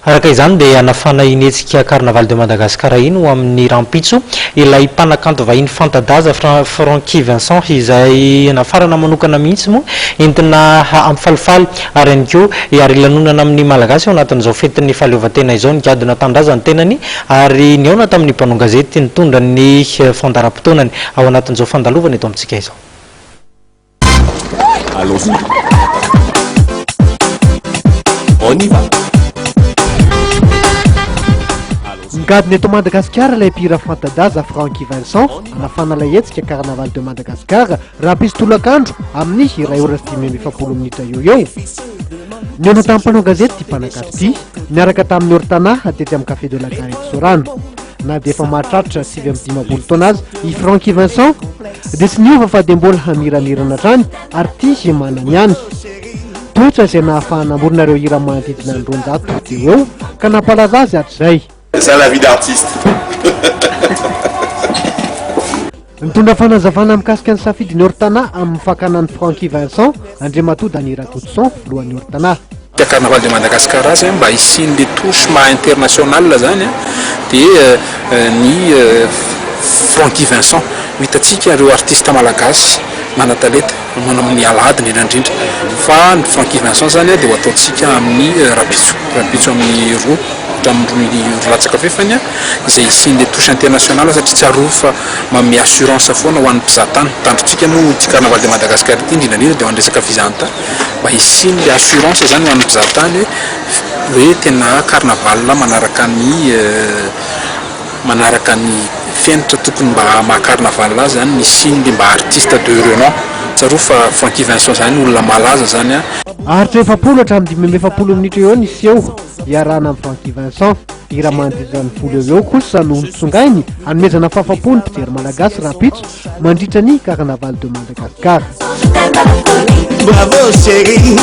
Araka izany dia hanafana iny hetsika Carnaval de Madagascar iny ho amin'ny rahampitso ilay mpanakanto vahiny fanta-daza Francky Vincent izay nafarana manokana mihitsy moa entina hampifalifaly ary ihany koa hiary lanonana amin'ny Malagasy ao anatin'izao fetin'ny fahaleovantena izao. Nigadona tanindrazana ny tenany ary nihaona tamin'ny mpanao gazety nitondra ny fandaharam-potoanany ao anatin'izao fandalovana eto amintsika izao. Allons-y. On y va. Migadona eto Madagasikara ilay mpihira fanta-daza Francky Vincent hanafana ilay hetsika Carnaval de Madagascar rahampitso tolakandro amin'ny iray ora sy 45 minitra eo eo. Nihaona tamin'ny mpanao gazety ity mpanakanto ity niaraka tamin'ny Ortana tetsy amin'ny Café de la Gare eto Sorano. Na dia efa mahatratra 59 taona aza i Francky Vincent dia tsy niova fa dia mbola miramirana hatrany ary tia manana ihany. Toetra izay nahafahana namorona ireo hira manodidina ny 200 teo eo ka nampalaza azy hatrizay. C'est ça la vie d'artiste. Nitondra fanazavana mikasika ny safidin'ny Ortana amin'ny fakana an'i Francky Vincent, Andriamatoa Dany Rakotoson, filohan'ny Ortana. Tia Carnaval de Madagascar azy mba hisian'le touche maha international zany dia ny Francky Vincent ho hitantsika ireo artiste malagasy manan-talenta manao amin'ny alahady indrindra indrindra fa ny Francky Vincent zany dia ho ataontsika amin'ny rahampitso rahampitso amin'ny roa hatramin'ny roa latsaka fahefany izay hisian'le touche international satria tsarovy fa manome assurance foana ho an'ny mpizahatany tandrotsika moa ity Carnaval de Madagascar ity indrindra indrindra dia ho an'ny resaka fizahantany mba hisian'le assurance zany ho an'ny mpizahatany hoe tena carnaval manaraka ny manaraka ny fenitra tokony mba maha carnaval azy zany ny hisian'le mba artiste de renom tsarovy fa Francky Vincent zany olona malaza zany an. Haharitra 40 hatramin'ny 45 minitra eo ny seho iarahana amin'i Francky Vincent. Hira manodidina ny 10 eo eo kosa no notsongainy hanomezana fahafaham-po ny mpijery malagasy rahampitso mandritra ny Carnaval de Madagascar. Bravo chérie.